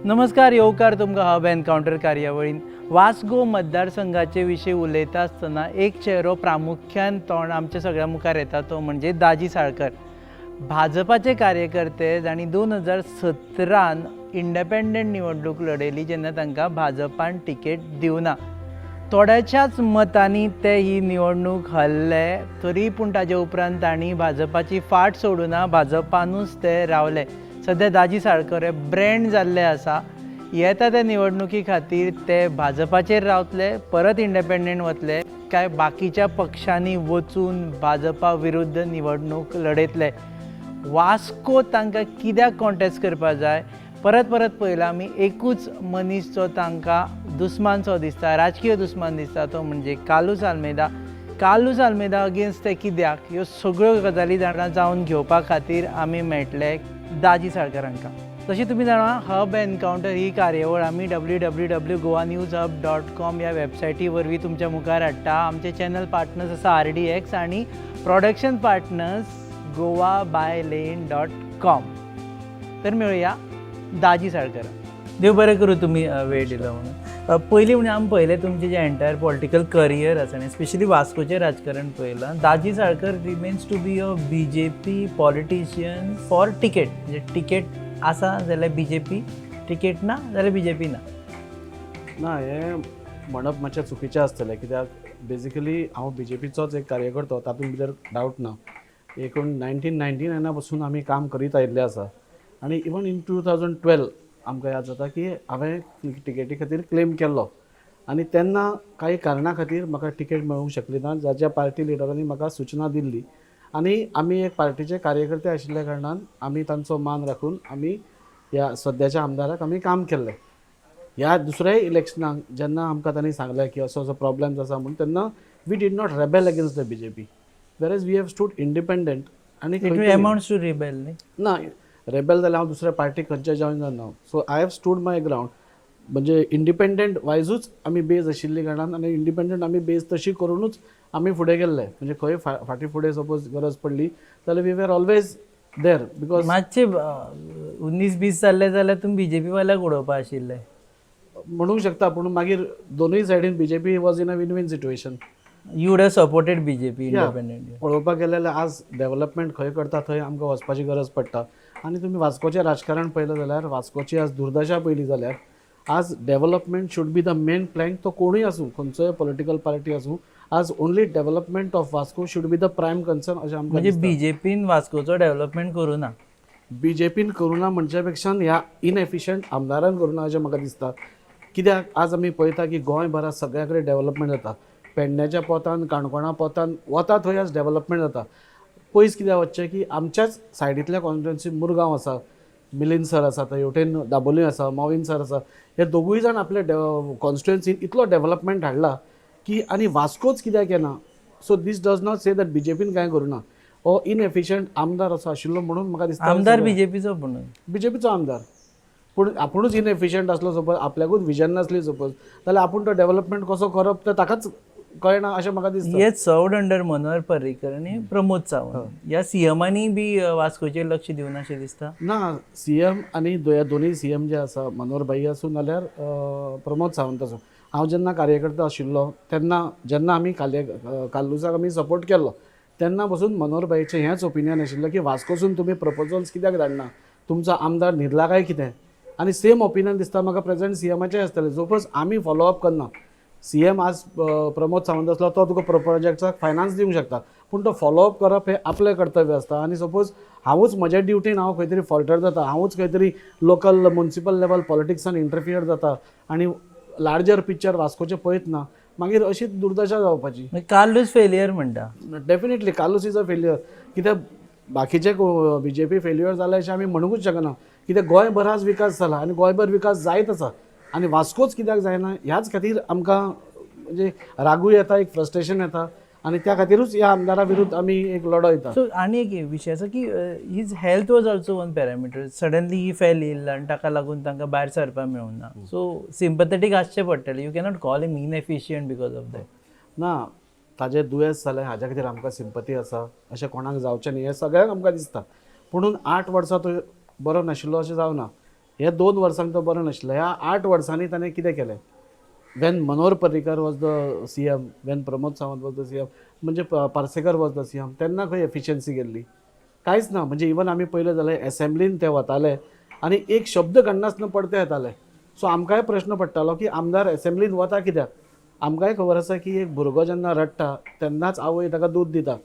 नमस्कार, येवकार तुमकां हब एनकावंटर कार्यावळीन. वास्को मतदारसंघाचे विशीं उलयता आसतना एक चेहरो प्रामुख्यान तोंड आमच्या सगळ्या मुखार येता, तो म्हणजे दाजी साळकर. भाजपाचे कार्यकर्ते जांणी 2017न इंडिपेंडंट निवडणूक लढयली, जेन्ना तांकां भाजपान तिकेट दिवना, थोड्याच्याच मतांनी ते ही निवडणूक हरले. तरी पूण ताजे उपरांत तांणी भाजपाची फाट सोडूना, भाजपानूच ते रावले. सद्या दाजी साळकर हे ब्रँड जाल्ले आसा. येता त्या निवडणुकी खातीर ते भाजपाचेर रावतले, परत इंडिपेंडंट वतले, काय बाकीच्या पक्षांनी वचून भाजपा विरुद्ध निवडणूक लढयतले? वास्को तांकां कित्याक कॉन्टेस्ट करपा जाय? परत परत पळयला आमी, एकूच मनीस जो तांकां दुस्मानसो दिसता, राजकीय दुस्मान दिसता, तो म्हणजे कार्लूस आल्मेदा. कार्लूस आल्मेदा अगेन्स्ट ते कित्याक? ह्यो सगळ्यो गजाली जाणा जावन घेवपा खातीर आमी मेळटले दाजी साळकर हांकां. तशी तुमी जाणा, हब एनकावंटर ही कार्यावळ आमी www.goanewshub.com ह्या वेबसायटी वरवीं तुमच्या मुखार हाडटा. आमचे चॅनल पार्टनर्स आसा आरडीएक्स आनी प्रोडक्शन पार्टनर्स goabylane.com. तर मेळुया दाजी साळकर. देव बरें करूं, तुमी वेळ दिलो म्हणून. पयलीं म्हणजे आमी पळयलें तुमचें जें एंटायर पॉलिटिकल करियर आसा आनी स्पेशली वास्कोचें राजकारण पळयलां. Daji Salkar remains to be a BJP politician for ticket. म्हणजे तिकेट आसा जाल्यार बीजेपी, तिकेट ना जाल्यार बीजेपी ना. ना, हें म्हणप मातशें चुकीचें आसतलें, कित्याक बेजिकली हांव बीजेपीचोच एक कार्यकर्तो, तातूंत भितर डावट ना. एकूण 1999ना पासून आमी काम करीत आयिल्ले आसा आनी इवन इन 2012 आमकां याद जाता की हांवें टिकेटी खातीर क्लेम केल्लो आनी तेन्ना कांय कारणा खातीर म्हाका टिकेट मेळूंक शकली ना, जाच्या पार्टी लिडरांनी म्हाका सुचना दिल्ली आनी आमी एक पार्टीचे कार्यकर्ते आशिल्ल्या कारणान आमी तांचो मान राखून आमी ह्या सद्याच्या आमदाराक आमी काम केल्लें. ह्या दुसऱ्याय इलेक्शनाक जेन्ना आमकां तांणी सांगलें की असो असो प्रॉब्लेम्स आसा म्हूण, तेन्ना we did not rebel against the BJP, whereas we have stood independent आनी It amounts to rebel न्ही? ना, रेबेल जाल्यार हांव दुसऱ्या पार्टीक खंयच्या जॉयन जाना. So I have stood my ground. म्हणजे इंडिपेंडंट वायजूच आमी बेज आशिल्ली कारणान आनी इंडिपेंडंट आमी बेज तशी करुनूच आमी फुडें गेल्ले. म्हणजे खंय फाटीं फुडें सपोज गरज पडली जाल्यार we were always there because मातशे उन्नीस बीस जाल्ले जाल्यार तुमी बीजेपी वाल्याक उडोवपा आशिल्ले. म्हणूंक शकता, पूण मागीर दोनूय सायडीन BJP was in a win win situation. You would have supported BJP independent? पळोवपाक गेलें जाल्यार आज डेव्हलपमेंट खंय करता थंय आमकां वचपाची गरज पडटा आनी तुमी वास्कोचें राजकारण पळयलें जाल्यार, वास्कोची आज दुर्दशा पळयली जाल्यार, आज development should be the main plank. तो कोणूय आसूं, खंयचोय पॉलिटिकल पार्टी आसूं, आज only development of Vasco should be the prime concern अशें आमकां. म्हणजे बीजेपीन वास्कोचो डेव्हलपमेंट करूं ना? बीजेपीन करूं ना म्हणच्या पेक्षा ह्या इनएफिशियंट आमदारान करूं ना अशें म्हाका दिसता. कित्याक आज आमी पळयता की गोंयभरात सगळ्या कडेन डेव्हलपमेंट जाता. पेडण्याच्या पोतान, काणकोणा पोतान वता थंय आज डेव्हलपमेंट जाता. पयस कित्याक वचचें की आमच्याच सायडींतल्या कॉन्स्टिट्युएन्सी मुरगांव आसा, मिलिंद सर आसा, थंय हेवटेन दाबोली आसा, मॉविन सर आसा. हे दोगूय जाण आपल्या कॉन्स्टिट्युएन्सीन इतलो डेव्हलपमेंट हाडला की आनी वास्कोच कित्याक येना? So this does not say that बीजेपीन कांय करूं ना. हो इनएफिशियंट आमदार असो आशिल्लो म्हणून म्हाका दिसता. आमदार बीजेपीचो म्हणून. बीजेपीचो आमदार, पूण आपुणूच इनएफिशियंट आसलो सपोज, आपल्याकूच विजन नासली सपोज जाल्यार आपूण तो डेव्हलपमेंट कसो करप तें ताकाच कळना अशें म्हाका दिसता. He served under Manohar Parrikar आनी प्रमोद सावंत. ह्या सीएमांनी बी वास्कोचेर लक्ष दिवना अशें दिसता? ना, सीएम आनी ह्या दोनूय सीएम जे आसा, मनोहर भाई आसूं नाल्यार प्रमोद सावंत आसूं, हांव जेन्ना कार्यकर्ता आशिल्लो तेन्ना जेन्ना आमी कार्लुसाक आमी सपोर्ट केल्लो, तेन्ना पसून मनोहर भाईचें हेंच ओपिनियन आशिल्लें की वास्कोसून तुमी प्रपोजल्स कित्याक धाडना, तुमचो आमदार न्हिदला काय कितें? आनी सेम ओपिनियन दिसता म्हाका प्रेझेंट सीएमाचें आसतलें. सपोज आमी फॉलो अप करना. सीएम आज प्रमोद सावंत आसलो, तो तुका प्रोजेक्टाक फायनान्स दिवंक शकता, पूण तो फॉलो अप करप हें आपलें कर्तव्य आसता. आनी सपोज हांवूच म्हज्या ड्युटीन हांव खंय तरी फॉल्टर जाता, हांवूच खंय तरी लोकल मुन्सिपल लेवल पॉलिटिक्सान इंटरफियर जाता आनी लार्जर पिक्चर वास्कोचें पळयत ना, मागीर अशीच दुर्दशा जावपाची. कार्लूस फेलियर म्हणटा? Definitely Carlos is a failure. कित्याक बाकीचे बीजेपी फेल्युअर जाले अशें आमी म्हणूंकूच शकना, कित्याक गोंयभर आज विकास जाला आनी गोंयभर विकास जायत आसा आनी वास्कोच कित्याक जायना, ह्याच खातीर आमकां म्हणजे रागूय येता, एक फ्रस्ट्रेशन येता आनी त्या खातीरूच ह्या आमदारा विरुद्ध आमी एक लढो दिता. सो आनी एक विशय आसा की his health was also one parameter. Suddenly he fell ill आनी ताका लागून तांकां भायर सरपाक मेळूंक ना. सो सिम्पथेटीक आसचें पडटलें. You cannot call him inefficient because of that. ना, ताजें दुयेंस जालें हाज्या खातीर आमकां सिंपती आसा. अशें कोणाक जावचें न्ही हें सगळ्यांक आमकां दिसता. पुणून 8 वर्सां तो बरो नाशिल्लो अशें जावना. हे 2 वर्सांक तो बरो नाशिल्लो. ह्या 8 वर्सांनी ताणें कितें केलें? When Manohar Parrikar was the CM, when Pramod Sawant was the CM, म्हणजे पार्सेकर वॉज the CM, तेन्ना खंय एफिशियन्सी गेल्ली? कांयच ना. म्हणजे इवन आमी पळयलें जाल्यार एसेंब्लीन ते वताले आनी एक शब्द काडनासतना परते येताले. सो आमकांय प्रश्न पडटालो की आमदार एसेंब्लीन वता कित्याक? आमकांय खबर आसा की एक भुरगो जेन्ना रडटा तेन्नाच आवय ताका दूद दिता.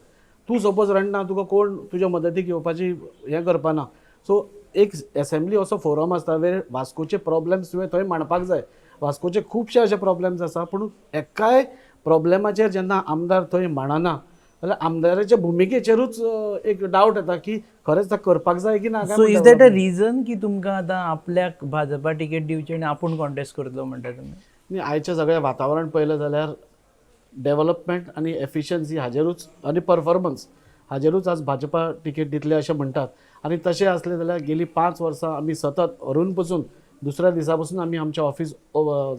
तूं सपोज रडना, तुका कोण तुज्या मदतीक येवपाची हें करपाना. सो एक एसेंब्ली असो फोरम आसता वेर वास्कोचे प्रॉब्लम्स तुवें थंय मांडपाक जाय. वास्कोचे खुबशे अशे प्रॉब्लम्स आसा, पूण एकाय प्रॉब्लमाचेर जेन्ना आमदार थंय मांडना जाल्यार आमदाराच्या भुमिकेचेरूच एक डावट येता की खरेंच ताका करपाक जाय की ना. So is that a reason की तुमकां आतां आपल्याक भाजपा तिकेट दिवची आनी आपूण कॉन्टेस्ट करतलो म्हणटा तुमी? न्ही, आयचें सगळें वातावरण पळयलें जाल्यार डेवलपमेंट आनी एफिशियन्सी हाजेरूच आनी परफॉर्मन्स हाजेरूच आज भाजपा तिकेट दितले अशें म्हणटात. आनी तशें आसलें जाल्यार गेलीं 5 वर्सां आमी सतत अरून पसून दुसऱ्या दिसा पसून आमी आमचें ऑफीस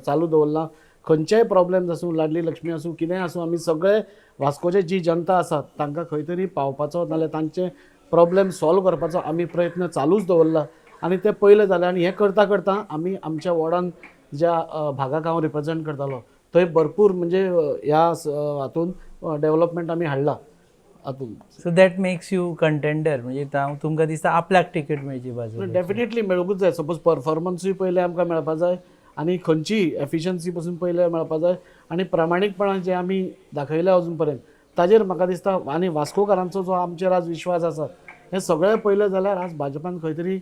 चालू दवरलां. खंयचेय प्रॉब्लम्स आसूं, लाडली लक्ष्मी आसूं, कितेंय आसूं, आमी सगळे वास्कोचे जी जनता आसा तांकां खंय तरी पावपाचो नाल्यार तांचे प्रॉब्लम सॉल्व करपाचो आमी प्रयत्न चालूच दवरला. आनी ते पयलें जालें. आनी हें करता करता आमी आमच्या वॉर्डान ज्या भागाक हांव रिप्रेजेंट करतालो थंय भरपूर म्हणजे ह्या हातून डेवलपमेंट आमी हाडला हातून. So that makes you contender. म्हणजे तुमकां दिसता आपल्याक तिकेट मेळची भाजपा? डेफिनेटली मेळूंकच जाय. सपोज परफॉर्मन्सूय पयलें आमकां मेळपा जाय आनी खंयचीय एफिशियन्सी पसून पयलें मेळपा जाय आनी प्रामाणीकपणान जें आमी दाखयलें अजून पर्यंत ताजेर म्हाका दिसता. आनी वास्कोकारांचो जो आमचेर आज विश्वास आसा हें सगळें पळयलें जाल्यार आज भाजपान खंय तरी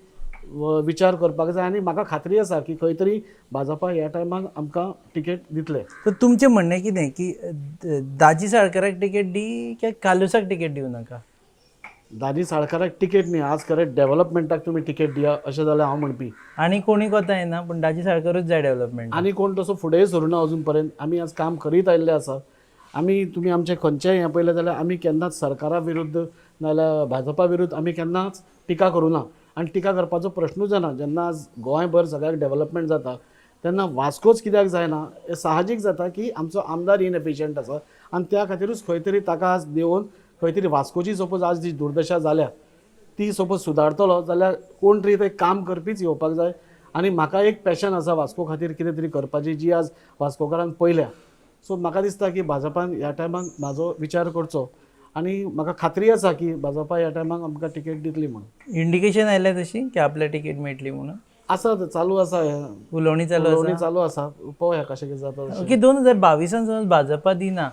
विचार करपाक जाय. आनी म्हाका खात्री आसा की खंय तरी भाजपा ह्या टायमाक आमकां तिकेट दितले. तर तुमचें म्हणणें कितें की दाजी साळकाराक तिकेट दी काय कालुसाक तिकेट दिवं नाका? दाजी साळकाराक तिकेट न्ही, आज खरें डेवलपमेंटाक तुमी तिकेट दिया अशें जाल्यार हांव म्हणपी. आनी कोणी कोता येना पूण दाजी साळकारूच जाय डेवलपमेंट. आनी कोण तसो फुडेंय सरूना अजून पर्यंत. आमी आज काम करीत आयिल्ले आसा. आमी तुमी आमचें खंयचेंय हें पळयलें जाल्यार आमी केन्नाच सरकारा विरुद्ध नाजाल्यार भाजपा विरुद्ध आमी केन्नाच टिका करूं ना. आनी टिका करपाचो प्रश्नूच येना. जेन्ना आज गोंयभर सगळ्याक डेवलपमेंट जाता तेन्ना वास्कोच कित्याक जायना हें साहजीक जाता की आमचो आमदार इनएफिशियंट आसा आनी त्या खातीरूच खंय तरी ताका आज देंवोवन खंय तरी वास्कोची सपोज आज जी दुर्दशा जाल्या ती सपोज सुदारतलो जाल्यार कोण तरी थंय काम करपीच येवपाक जाय. आनी म्हाका एक पॅशन आसा वास्को खातीर कितें तरी करपाची, जी आज वास्कोकारान पळयल्या. सो म्हाका दिसता की भाजपान ह्या टायमाक म्हाजो विचार करचो आनी म्हाका खात्री आसा की भाजपा ह्या टायमाक आमकां तिकेट दितली म्हणून. इंडिकेशन आयलें तशी की आपल्याक तिकेट मेळटली म्हणून? आसा, चालू आसा, हें उलोवणी चालू उलोवणी आसा, चालू आसा. पळोवया कशें कितें जाता. ओके, 2022 समज भाजपा दिना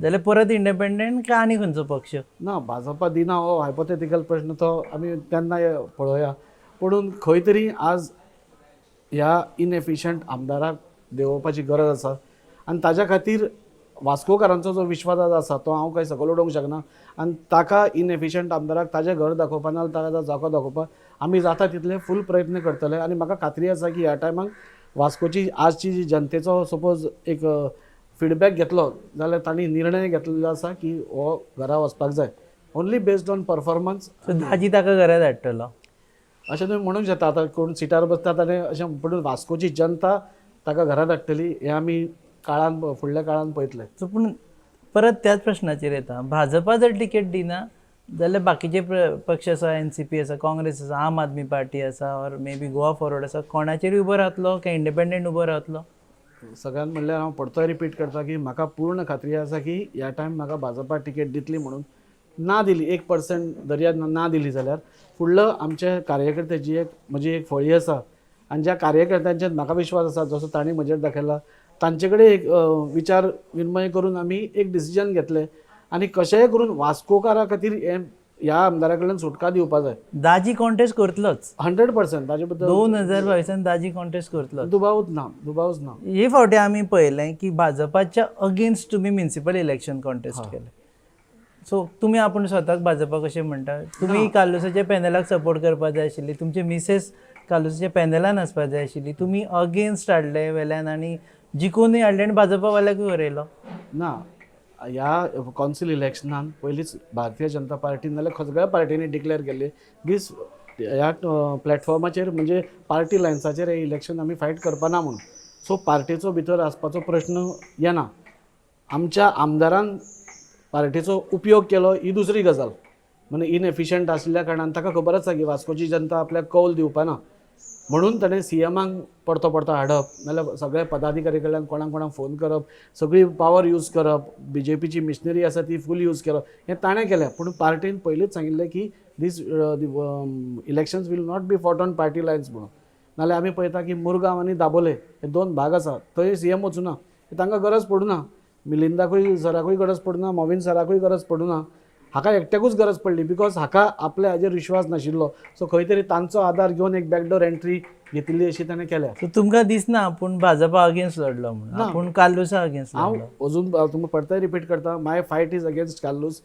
जाल्यार परत इंडिपेंडंट काय आनी खंयचो पक्ष? ना, भाजपा दिना हो हायपोथेटिकल प्रश्न, तो आमी तेन्ना पळोवया. पूण खंय तरी आज ह्या इनएफिशियंट आमदाराक देंवोवपाची गरज आसा आनी ताज्या खातीर वास्कोकारांचो जो विश्वास आज आसा तो हांव कांय सकयल उडोवंक शकना. आनी ताका इनएफिशियंट आमदाराक ताजें घर दाखोवपा नाजाल्यार ताका जागो दाखोवपाक आमी जाता तितले फूल प्रयत्न करतले. आनी म्हाका खात्री आसा की ह्या टायमाक वास्कोची आजची जी जनतेचो सपोज एक फिडबॅक घेतलो जाल्यार तांणी निर्णय घेतलेलो आसा की हो घरा वचपाक जाय, only based on performance. So Daji ताका घरा धाडटलो अशें तुमी म्हणूंक शकता. आतां कोण सिटार बसता ताणें अशें, पूण वास्कोची जनता ताका घरा धाडटली हें आमी काळान फुडल्या काळान पळयतले. सो पूण परत त्याच प्रश्नाचेर येता, भाजपा जर तिकेट दिना जाल्यार बाकीचे पक्ष आसा, एनसीपी आसा, काँग्रेस आसा, आम आदमी पार्टी आसा, or may be Goa forward आसा, कोणाचेरूय उबो रावतलो काय इंडिपेंडंट उबो रावतलो? सगळ्यान म्हणल्यार हांव परतोय रिपीट करता की म्हाका पूर्ण खात्री आसा की ह्या टायम म्हाका भाजपा तिकेट दितली म्हणून. ना दिली 1% दर्यात ना दिली जाल्यार फुडलो आमचे कार्यकर्ते जी एक म्हजी एक फळी आसा आनी ज्या कार्यकर्त्यांचेर म्हाका विश्वास आसा, जसो तांणी म्हजेर दाखयला, तांचे कडेन एक विचार विनिमय करून आमी एक डिसिजन घेतलें आनी कशेंय करून वास्कोकारा खातीर हें ह्या आमदारा कडल्यान सुटका दिवपा जाय. दाजी कॉन्टेस्ट करतलोच? 100% ताजे बद्दल 2022 दाजी कॉन्टेस्ट करतलो? दुबावूच ना, दुबावूच ना. हे फावटी आमी पळयलें की भाजपाच्या अगेन्स्ट तुमी म्युनिसिपल इलेक्शन कॉन्टेस्ट केलें. सो तुमी आपूण स्वताक भाजपा कशें म्हणटा? तुमी कार्लुसाच्या पॅनलाक सपोर्ट करपाक जाय आशिल्ली, तुमचे मिसेस कार्लुसाच्या पॅनलान आसपाक जाय आशिल्ली, तुमी अगेन्स्ट हाडले वेल्यान आनी जिखूनय हाडले आनी भाजपा वाल्याकूय हरयलो. ना, ह्या कौन्सिल इलेक्शनान पयलींच भारतीय जनता पार्टीन नाल्यार सगळ्या पार्टींनी डिक्लेअर केल्लें की ह्या प्लॅटफॉर्माचेर म्हणजे पार्टी लायन्साचेर हें इलेक्शन आमी फायट करपा ना म्हणून. सो पार्टेचो भितर आसपाचो प्रश्न येना. आमच्या आमदारान पार्टेचो उपयोग केलो ही दुसरी गजाल. म्हणजे इनएफिशियंट आशिल्ल्या कारणान ताका खबर आसा की वास्कोची जनता आपल्याक कौल दिवपा ना. म्हणून ताणें सीएमाक परतो परतो हाडप, नाल्यार सगळे पदाधिकारी कडल्यान कोणाक कोणाक फोन करप, सगळी पावर यूज करप, बीजेपीची मिशनरी आसा ती फूल यूज करप, हें ताणें केलें. पूण पार्टीन पयलींच सांगिल्लें की these elections will not be fought on party lines म्हणून. नाल्यार आमी पळयता की मुरगांव आनी दाबोले हे दोन भाग आसा, थंय सीएम वचूना, तांकां गरज पडूना, मिलिंदाकूय सराकूय गरज पडूना, मोविन सराकूय गरज पडूना, हाका एकट्याकूच गरज पडली because हाका आपल्या हाजेर विश्वास नाशिल्लो. सो खंय तरी तांचो आदार घेवन एक बॅकडोर एंट्री घेतिल्ली अशी ताणें केल्या. सो तुमकां दिसना आपूण भाजपा अगेन्स्ट लढलो म्हणून, आपूण कार्लुसा अगेन्स्ट हांव लढलो? अजून तुमकां परतय रिपीट करता, my fight is against Carlos,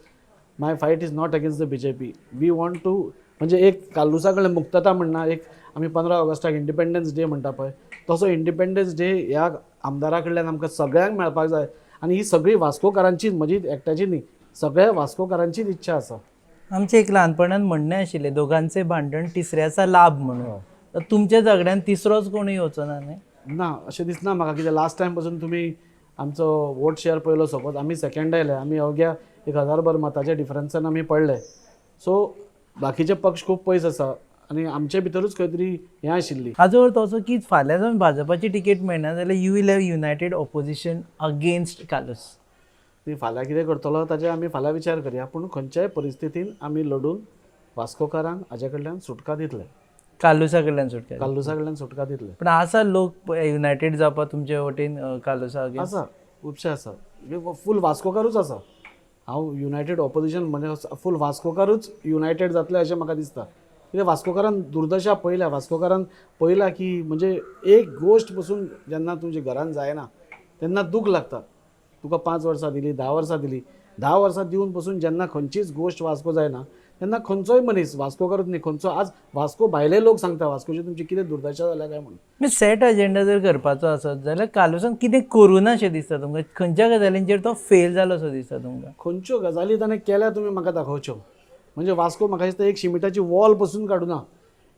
my fight is not against the BJP. We want to म्हणजे एक कार्लुसा कडल्यान मुक्तता म्हणना, एक आमी 15 ऑगस्टाक इंडिपेंडन्स डे म्हणटा पळय, तसो इंडिपेंडन्स डे ह्या आमदारा कडल्यान आमकां सगळ्यांक मेळपाक जाय. आनी ही सगळी वास्कोकारांचीच, म्हजी एकट्याची न्ही, सगळ्या वास्कोकारांचीच इच्छा आसा. आमचें एक ल्हानपणान म्हणणें आशिल्लें, दोगांचें भांडण तिसऱ्याचा लाभ म्हणून. तर तुमच्या झगड्यान तिसरोच कोणूय येवचो ना न्ही? ना, अशें दिसना म्हाका, कित्याक लास्ट टायम पासून तुमी आमचो वोट शेअर पळयलो सपोज, आमी सेकंड आयले, आमी अवघ्या 1000 मताच्या डिफरन्सान आमी पडले. सो बाकीचे पक्ष खूब पयस आसा आनी आमचे भितरूच खंय तरी हें आशिल्ली. हाजो अर्थ असो की फाल्यां जावन भाजपाची तिकेट मेळना जाल्यार you will have united opposition against Carlos? ती फाल्यां कितें करतलो ताजेर आमी फाल्यां विचार करया, पूण खंयच्याय परिस्थितीन आमी लडून वास्कोकारांक हाज्या कडल्यान सुटका दितले. कार्लुसा कडल्यान सुटका? कार्लुसा कडल्यान सुटका दितले. पण आसा लोक युनायटेड जावपा तुमचे वटेन कार्लुसा अगेन्स्ट? आसा, खुबशे आसा, फूल वास्कोकारूच आसा. हांव युनायटेड ऑपोजिशन म्हणजे फूल वास्कोकारूच युनायटेड जातले अशें म्हाका दिसता, कित्याक वास्कोकारान दुर्दशा पळयल्या, वास्कोकारान पळयला की म्हणजे एक गोश्ट पसून जेन्ना तुमच्या घरान जायना तेन्ना दूख लागता. तुका 5 वर्सां दिली, 10 वर्सां दिली, 10 वर्सां दिवन पसून जेन्ना खंयचीच गोश्ट वास्को जायना तेन्ना खंयचोय मनीस, वास्कोकारूच न्ही, खंयचो आज वास्को भायले लोक सांगता वास्कोची तुमची कितें दुर्दशा जाल्या काय म्हणून. मागीर सेट एजेंडा जर करपाचो आसत जाल्यार कार्लुसान कितें करूं ना अशें दिसता तुमकां? खंयच्या गजालींचेर तो फेल जालो असो दिसता तुमकां? खंयच्यो गजाली ताणें केल्या तुमी म्हाका दाखोवच्यो. म्हणजे वास्को म्हाका दिसता एक शिमिटाची वॉल पसून काडुना.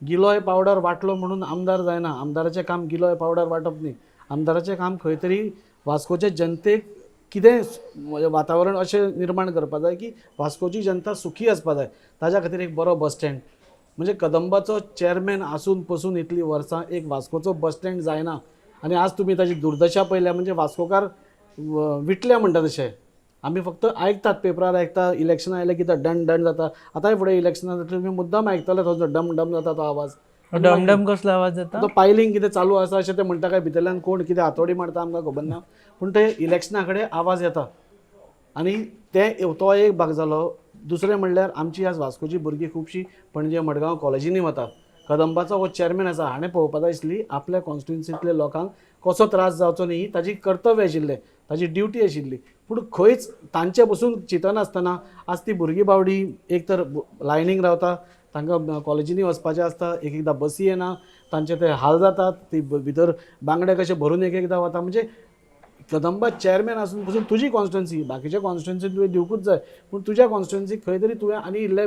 गिलोय पावडर वांटलो म्हणून आमदार जायना. आमदाराचें काम गिलोय पावडर वांटप न्ही, आमदाराचें काम खंय तरी वास्कोचे जनतेक कितें म्हणजे वातावरण अशें निर्माण करपा जाय की वास्कोची जनता सुखी आसपा जाय. ताज्या खातीर एक बरो बस स्टँड, म्हणजे कदंबाचो चॅरमॅन आसून पसून इतलीं वर्सां एक वास्कोचो बस स्टँड जायना आनी आज तुमी ताजी दुर्दशा पळयल्या. म्हणजे वास्कोकार विटल्या म्हणटा तशें. आमी फक्त आयकतात, पेपरार आयकता, इलेक्शन आयलें की तो डन डन जाता. आतांय फुडें इलेक्शनां जातलीं, तुमी मुद्दाम आयकतले तो डम डम जाता तो आवाज. डमडम कसलो आवाज जाता? तो पायलिंग कितें चालू आसा अशें ते म्हणटा, काय भितरल्यान कोण कितें हातोडी मारता आमकां खबर ना, पूण ते इलेक्शना कडेन आवाज येता. आनी ते तो एक भाग जालो. दुसरें म्हणल्यार आमची आज वास्कोची भुरगीं खुबशीं पणजे मडगांव कॉलेजींनी वतात. कदंबाचो हो चॅरमॅन आसा, हाणें पळोवपा जाय आसली आपल्या कॉन्स्टिट्युन्सींतल्या लोकांक कसो त्रास जावचो न्ही, ताजी कर्तव्य आशिल्लें, ताजी ड्युटी आशिल्ली. पूण खंयच तांचे पसून चिंतनासतना आज ती भुरगीं बावडी एक तर लायनीक रावता, तांकां कॉलेजींनी वचपाचें आसता, एक एकदां बसी येना, तांचे ते हाल जातात, ती भितर बांगडे कशे भरून एक एकदां वता. म्हणजे कदंबा चॅरमॅन आसून पसून तुजी कॉन्स्टिट्युन्सी, बाकीच्या कॉन्स्टिट्युन्सीन तुवें दिवकूच जाय, पूण तुज्या कॉन्स्टिट्युन्सीक खंय तरी तुवें आनी इल्ले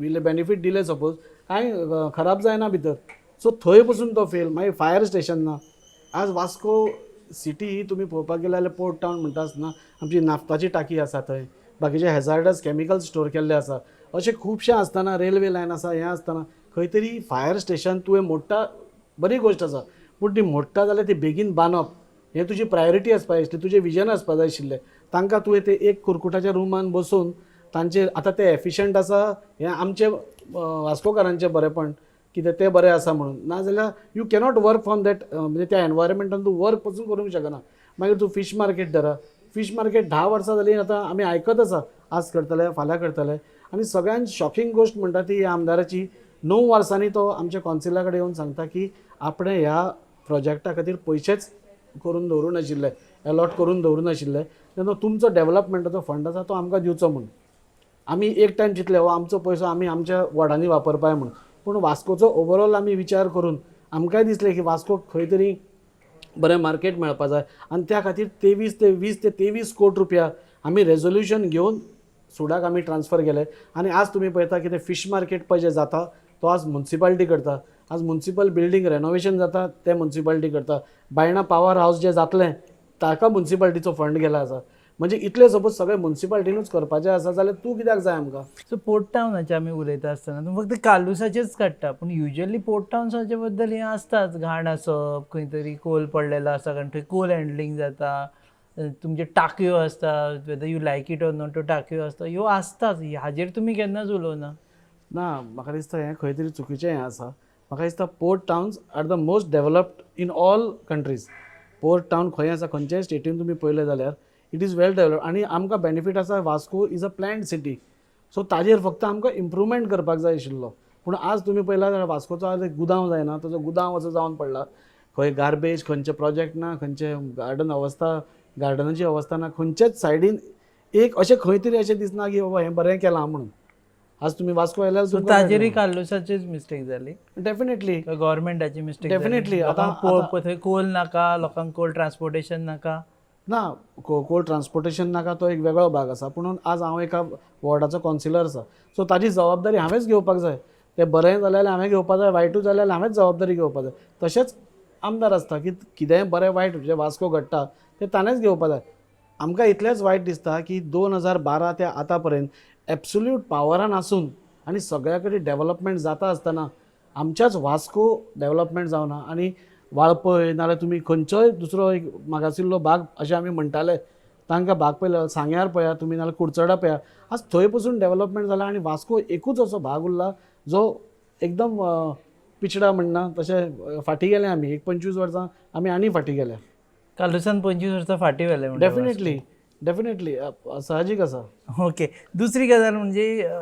इल्ले बेनिफीट दिले सपोज, कांय खराब जायना भितर. सो थंय पसून तो फेल. मागीर फायर स्टेशन ना. आज वास्को सिटी ही तुमी पळोवपाक गेले जाल्यार पोर्ट टावन म्हणटा आसतना आमची नाफ्ताची टाकी आसा थंय, बाकीचे हॅजार्डस केमिकल्स स्टोर केल्ले आसा, अशें खुबशें आसतना रेल्वे लायन आसा, हें आसतना खंय तरी फायर स्टेशन तुवें मोडटा, बरी गोश्ट आसा, पूण ती मोडटा जाल्यार ती बेगीन बांदप हें तुजी प्रायोरिटी आसपा जाय आशिल्ली, तुजें विजन आसपा जाय आशिल्लें. तांकां तुवें ते एक कुरकुटाच्या रुमान बसोवन तांचेर आतां ते एफिशंट आसा हें आमचें वास्कोकारांचें बरेंपण कितें तें बरें आसा म्हणून, नाजाल्यार you cannot work from that, म्हणजे त्या एनवायरमेंटान तूं वर्क पसून करूंक शकना. मागीर तूं फीश मार्केट धरा, फीश मार्केट 10 वर्सां जालीं आतां आमी आयकत आसा, आज करतले फाल्यां करतले. आनी सगळ्यान शॉकिंग गोश्ट म्हणटा ती ह्या आमदाराची, 9 वर्सांनी तो आमच्या कॉन्सिला कडेन येवन सांगता की आपणें ह्या प्रोजेक्टा खातीर पयशेच करून दवरूं नाशिल्ले, एलॉट करून दवरूं नाशिल्ले, तेन्ना तुमचो डेवलपमेंटाचो फंड आसा तो आमकां दिवचो म्हूण. आमी एक टायम चिंतलें हो आमचो पयसो आमी आमच्या वॉर्डांनी वापरपाक म्हूण, पूण वास्कोचो ओवरऑल आमी विचार करून आमकांय दिसलें की वास्कोक खंय तरी बरें मार्केट मेळपा जाय आनी त्या खातीर 23 ते 20 ते 23 कोटी रुपया आमी रेजोल्युशन घेवन सुडाक आमी ट्रान्सफर केले. आनी आज तुमी पळयता की ते फीश मार्केट पळय जें जाता तो आज मुन्सिपाल्टी करता, आज मुन्सिपल बिल्डींग रेनोवेशन जाता तें मुन्सिपाल्टी करता, बायणा पावर हावस जें जातलें ताका मुन्सिपाल्टीचो फंड गेला आसा. म्हणजे इतलें सपोज सगळें मुन्सिपालिटीनूच करपाचें आसा जाल्यार तूं कित्याक जाय आमकां? सो पोर्ट टावनाचे आमी उलयता आसतना तूं फक्त कालुसाचेच काडटा, पूण युजली पोर्ट टावन्साचे बद्दल हें आसताच, घाण आसप, खंय तरी कोल पडलेलो आसा, कारण थंय कोल हँडलींग जाता, तुमचे टाकयो आसता, whether you like it or not त्यो टाकयो आसता, ह्यो आसताच. हाजेर तुमी केन्नाच उलोवना. ना, म्हाका दिसता हें खंय तरी चुकीचें हें आसा. म्हाका दिसता port towns are the most developed in all countries. Port town खंय आसा, खंयच्याय स्टेटीन तुमी पळयलें जाल्यार it is well developed. आनी आमकां बेनिफीट आसा, Vasco is a planned city, so ताजेर फक्त आमकां इम्प्रूवमेंट करपाक जाय आशिल्लो. पूण आज तुमी पळयला जाल्यार वास्कोचो आज एक गुदांव जायना, ताजो गुदांव असो जावन पडला. खंय गार्बेज, खंयचे प्रोजेक्ट ना, खंयचे गार्डन अवस्था, गार्डनाची अवस्था ना, खंयच्याच सायडीन एक अशें खंय तरी अशें दिसना की बाबा हें बरें केलां म्हणून. आज तुमी वास्को आयल्यार सो ताजेरय कार्लुसाचीच मिस्टेक जाली? डेफिनेटली. गव्हर्मेंटाची मिस्टेक? Definitely. आतां थंय कोल नाका लोकांक, कोल ट्रान्सपोर्टेशन नाका. ना, कोल ट्रान्सपोर्टेशन नाका तो एक वेगळो भाग आसा. पूण आज हांव एका वॉर्डाचो कावन्सिलर आसा, सो ताजी जबाबदारी हांवेंच घेवपाक जाय. तें बरें जालें जाल्यार हांवें घेवपाक जाय, वायटूय जालें जाल्यार हांवेंच जबाबदारी घेवपाक जाय. तशेंच आमदार आसता की कितेंय बरें वायट जें वास्को घडटा तें ताणेंच घेवपाक जाय. आमकां इतलेंच वायट दिसता की 2012 ते आतां पर्यंत एब्सोल्यूट पावरान आसून आनी सगळ्या कडेन डेवलपमेंट जाता आसतना आमच्याच वास्को डेवलपमेंट जावना. आनी वाळपय नाल्यार तुमी खंयचोय दुसरो एक मागाशिल्लो भाग अशें आमी म्हणटाले तांकां भाग पळयलो, सांग्यार पळयात तुमी नाल्यार कुडचडा पळयात, आज थंय पसून डेवलपमेंट जाला आनी वास्को एकूच असो भाग उरला जो एकदम पिछडा म्हणना तशें फाटीं गेले आमी. एक 25 वर्सां आमी आनी फाटीं गेले. कार्लुसान 25 वर्सां फाटीं व्हेले म्हणटा. डेफिनेटली, डेफिनेटली, साहजीक आसा. ओके, दुसरी गजाल म्हणजे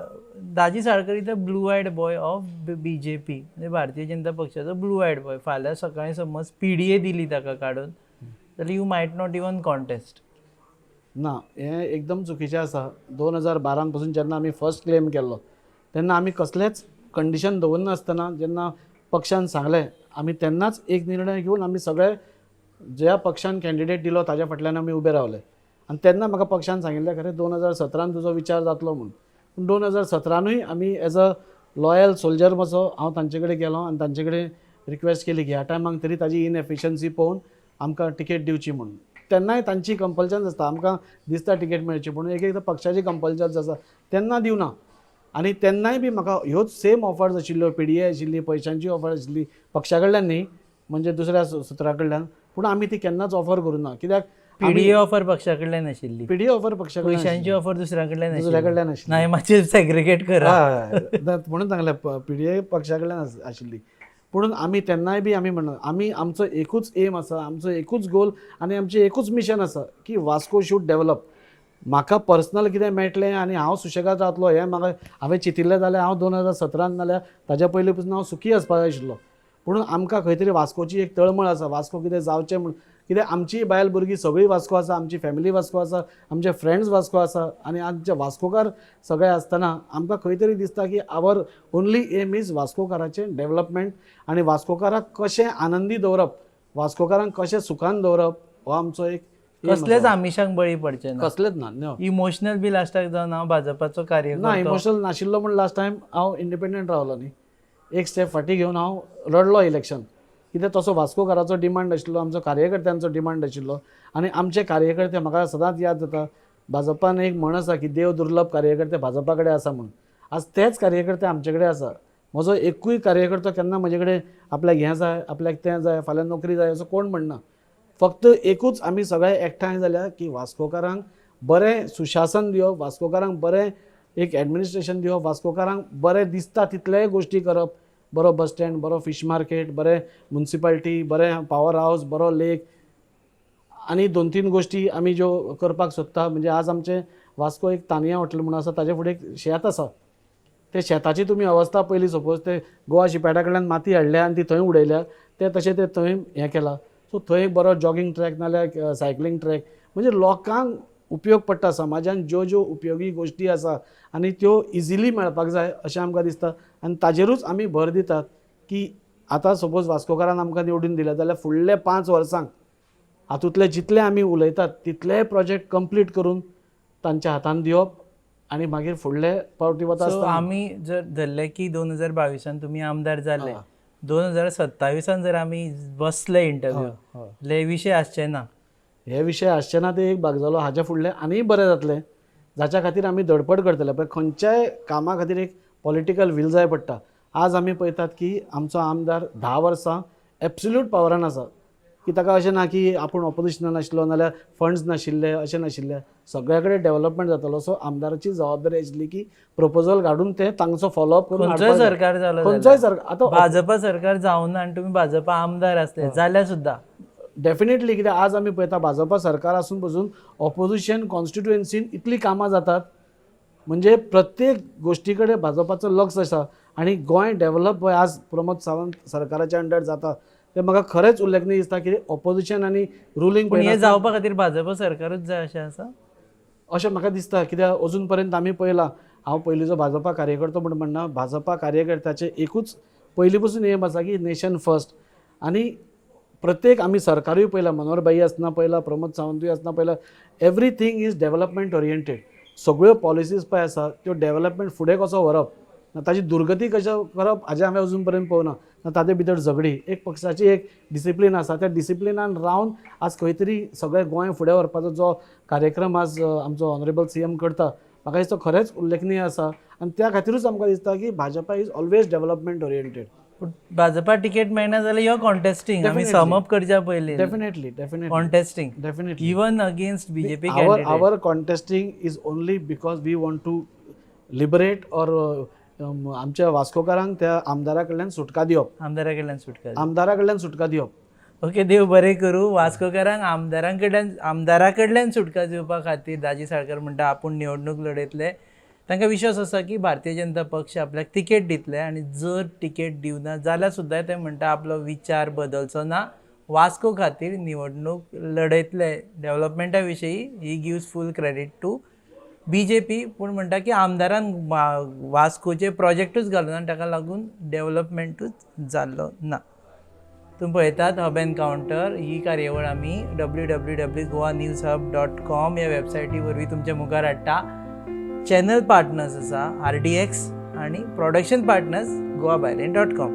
Daji Salkar is the blue eyed boy of BJP, म्हणजे भारतीय जनता पक्षाचो ब्लू आयड बॉय. फाल्यां सकाळीं समज पीडीए दिली ताका काडून जाल्यार you might not even contest. ना, हें एकदम चुकीचें आसा. 2012 पसून जेन्ना आमी फर्स्ट क्लेम केल्लो तेन्ना आमी कसलेंच कंडिशन दवरनासतना जेन्ना पक्षान सांगलें आमी तेन्नाच एक निर्णय घेवन आमी सगळे ज्या पक्षान कॅन्डिडेट दिलो ताज्या फाटल्यान आमी उबे रावले. आनी तेन्ना म्हाका पक्षान सांगिल्लें खरें 2017 तुजो विचार जातलो म्हूण. पूण 2017नूय आमी एज अ लॉयल सोल्जर कसो हांव तांचे कडेन गेलो आनी तांचे कडेन रिक्वेस्ट केली की ह्या टायमाक तरी ताजी इनएफिशन्सी पळोवन आमकां तिकेट दिवची म्हूण. तेन्नाय तांची कंपल्शन्स आसता, आमकां दिसता तिकेट मेळची, पूण एक एकदां पक्षाची कंपल्शन्स आसा तेन्ना दिवना. आनी तेन्नाय बी म्हाका ह्योच सेम ऑफर्स आशिल्ल्यो, पीडीए आशिल्ली, पयशांची ऑफर आशिल्ली पक्षा कडल्यान न्ही, म्हणजे दुसऱ्या सुत्रा कडल्यान, पूण आमी ती केन्नाच ऑफर करूं ना. कित्याक? पीडीए ऑफर पक्षा कडल्यान आशिल्ली, पीडीए ऑफर पक्षा कडल्यान, पयशांची ऑफर दुसऱ्या कडल्यान, दुसऱ्या कडल्यान आशिल्ली. नाही, मातशें सेग्रिगेट करा. हय, म्हणून सांगलें पीडीए पक्षा कडल्यान आशिल्ली. पूण आमी तेन्नाय बी आमी म्हणून आमी आमचो एकूच एम आसा, आमचो एकूच गोल आनी आमचें एकूच मिशन आसा की वास्को should develop. म्हाका पर्सनल कितें मेळटलें आनी हांव सुशेगाद जातलो हें म्हाका हांवें चिंतिल्लें जाल्यार हांव 2017 जाल्यार ताज्या पयलीं पसून हांव सुखी आसपाक जाय आशिल्लो. पूण आमकां खंय तरी वास्कोची एक तळमळ आसा, वास्को कितें जावचें म्हूण. कित्याक आमची बायल भुरगीं सगळीं वास्को आसा, आमची फॅमिली वास्को आसा, आमचे फ्रेंड्स वास्को आसा आनी आमचे वास्कोकार सगळे आसतना आमकां खंय तरी दिसता की our only M is वास्कोकाराचें डेवलपमेंट आनी वास्कोकाराक कशें आनंदी दवरप, वास्कोकारांक कशें सुखान दवरप हो आमचो एक aim आसा. कसलेच आमिशांक बळी पडचे ना? कसलेच ना, नो. इमोशनल बी लास्टाक जावन हांव भाजपाचो ना, कार्यकर्तो? इमोशनल नाशिल्लो म्हूण लास्ट टायम हांव इंडिपेंडंट रावलो न्ही. एक स्टेप फाटीं घेवन हांव रडलो इलेक्शन, कित्याक तसो वास्कोकाराचो डिमांड आशिल्लो, आमचो कार्यकर्त्यांचो डिमांड आशिल्लो. आनी आमचे कार्यकर्ते म्हाका सदांच याद जाता, भाजपान एक म्हण आसा की देव दुर्लभ कार्यकर्ते भाजपा कडेन आसा म्हूण. आज तेच कार्यकर्ते आमचे कडेन आसा. म्हजो एकूय कार्यकर्तो केन्ना म्हजे कडेन आपल्याक हें जाय, आपल्याक तें जाय, फाल्यां नोकरी जाय असो कोण म्हणना. फक्त एकूच आमी सगळे एकठांय जाल्या की वास्कोकारांक बरें सुशासन दिवप, वास्कोकारांक बरें एक एडमिनिस्ट्रेशन दिवप, वास्कोकारांक बरें दिसता तितलेय गोश्टी करप, बरो बस स्टँड, बरो फीश मार्केट, बरें मुन्सिपाल्टी, बरें पावर हावस, बरो लेक आनी 2-3 गोश्टी आमी ज्यो करपाक सोदता. म्हणजे आज आमचें वास्को एक तानिया हॉटेल म्हणून आसा, ताजे फुडें एक शेत आसा, ते शेताची तुमी अवस्था पयली, सपोज ते गोवा शिपयार्डा कडल्यान माती हाडल्या आनी ती थंय उडयल्या, ते तशें ते थंय हें केलां. सो थंय एक बरो जॉगींग ट्रॅक नाल्यार सायकलींग ट्रॅक, म्हणजे लोकांक उपयोग पडटा, समाजान ज्यो ज्यो उपयोगी गोश्टी आसा आनी त्यो इजिली मेळपाक जाय अशें आमकां दिसता. आनी ताजेरूच आमी भर दितात की आतां सपोज वास्कोकारान आमकां निवडून दिले जाल्यार फुडल्या 5 वर्सांक हातूंतले जितले आमी उलयतात तितलेय प्रोजेक्ट कंप्लीट करून तांच्या हातान दिवप आनी मागीर फुडले पावटी वता सो आसतना आमी जर धरले की 2022 तुमी आमदार जाले, 2027 जर आमी बसले इंटरव्यू, ले विशय आसचे ना. हे विशय आसचे ना ते एक भाग जालो. हाज्या फुडलें आनी बरें जातलें जाच्या खातीर आमी धडपड करतले. पळय, खंयच्याय कामा खातीर एक पॉलिटिकल वील जाय पडटा. आज आमी पळयतात की आमचो आमदार 10 वर्सां एब्सोल्यूट पावरान आसा, की ताका अशें ना की आपूण ऑपोजिशनान आशिल्लो नाल्यार फंड्स नाशिल्ले, अशें नाशिल्ले. सगळ्या कडेन डेव्हलपमेंट जातालो. सो आमदाराची जबाबदारी आशिल्ली की प्रपोजल घाडून ते तांचो फॉलोअप करून खंयचोय हाडपाक जाय. सरकार जालो खंयचोय जाल्यार. सरकार आतां भाजपा सरकार जावना आनी तुमी भाजपा आमदार आसले जाल्यार सुद्दां? डेफिनेटली, कित्याक आज आमी पळयता, भाजपा सरकार आसून पसून ऑपोजिशन कॉन्स्टिट्युएन्सीन इतलीं कामां जातात, म्हणजे प्रत्येक गोश्टी कडेन भाजपाचो लक्ष आसा आनी गोंय डेव्हलप आज प्रमोद सावंत सरकाराच्या अंडर जाता, तें म्हाका खरेंच उल्लेखनीय दिसता की ऑपोजिशन आनी रुलींग पूण हें जावपा खातीर भाजपा सरकारूच जाय अशें आसा? अशें म्हाका दिसता, कित्याक अजून पर्यंत आमी पळयलां, हांव पयलींचो भाजपा कार्यकर्तो म्हूण म्हणना, भाजपा कार्यकर्त्याचें एकूच पयलीं पसून एम आसा की नेशन फर्स्ट. आनी प्रत्येक आमी सरकारूय पळयलां, मनोहर भाई आसतना पळयलां, प्रमोद सावंतूय आसतना पळयलां, everything is development oriented. सगळ्यो पॉलिसीज पळय आसा त्यो डेव्हलपमेंट फुडें कसो व्हरप ना ताजी दुर्गती कशें करप हाजें हांवें अजून पर्यंत पळोवना. ना ताजे भितर झगडी, एक पक्षाची एक डिसिप्लीन आसा, त्या डिसिप्लिनान रावन आज खंय तरी सगळें गोंय फुडें व्हरपाचो जो कार्यक्रम आज आमचो ऑनरेबल सीएम करता, म्हाका दिसता खरेंच उल्लेखनीय आसा. आनी त्या खातीरूच आमकां दिसता की Bhajpa is always development oriented. पूण भाजपा तिकेट मेळना जाल्यार यो कॉन्टेस्टींग, आमी Definitely. सम अप करच्या पयलीं definitely definitely contesting definitely. Even against BJP? Our contesting is only because we want to liberate or आमच्या वास्कोकारांक त्या आमदारा कडल्यान सुटका दिवप. आमदारा कडल्यान सुटका. आमदारा कडल्यान सुटका दिवप. ओके, देव बरें करूं. वास्कोकारांक आमदारा कडल्यान सुटका दिवपा खातीर दाजी साळकर म्हणटा आपूण निवडणूक लढयतले. तांकां विश्वास आसा की भारतीय जनता पक्ष आपल्याक तिकेट दितले आनी जर तिकेट दिवना जाल्यार सुद्दां ते म्हणटा आपलो विचार बदलचो ना, वास्को खातीर निवडणूक लढयतले. डेव्हलपमेंटा विशयी he gives full credit to BJP, पूण म्हणटा की आमदारान वास्कोचे प्रोजेक्टूच घालूना आनी ताका लागून डेव्हलपमेंटूच जाल्लो ना. तुमी पळयतात हब एनकावंटर. ही कार्यावळ आमी www.goanewshub.com ह्या वेबसायटी वरवीं तुमच्या मुखार हाडटा. चॅनल पार्टनर्स आसा आरडीएक्स आनी प्रोडक्शन पार्टनर्स गोवा बायलेन .com.